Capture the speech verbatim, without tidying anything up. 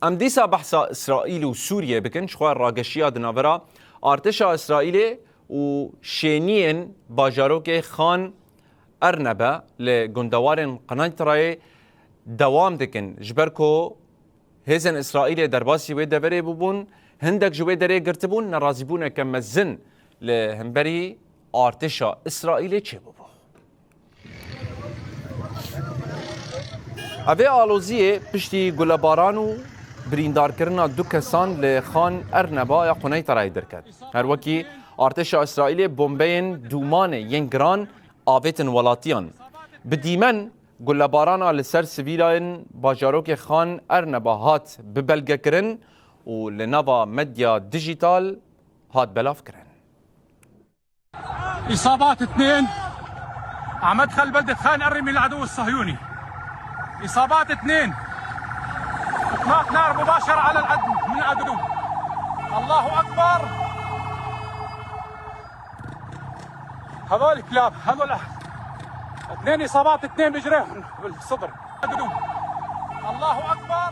Em dîsa behsa Îsraîl û Sûriyê bikin, ji xwe rageşiya di navbera artêşa Îsraîlê û şêniyên bajarokê Xan Ernebe li gundewarên Qeneytrayê dewam dikin. Ji ber ku hêzên Îsraîlê derbasî wê deverê bûbûn, hindek ji wê derê girtibûn, nerazîbûneke mezin li hemberî artêşa Îsraîlê çêbûbû. Evê aloziyê piştî gulebaran û birîndarkirina du kesan li Xan Erneba ya Quneyterayê derket. Her wekî artêşa Îsraîlê bombeyên dûmanê yên giran avêtin welatiyan. Bi dîmen gulebarana li ser sivîlayên bajarokê Xan Erneba hat bibelgekirin û li nava medya dijîtal hat belavkirin. إصابات اثنين على مدخل بلدة خان أري من العدو الصهيوني. إصابات اثنين. إطلاق نار مباشر على العدو، من العدو. الله أكبر. هذول كلاب، هذول أح-، اثنين إصابات، اثنين بجريحهم بالصدر. عدو. الله أكبر.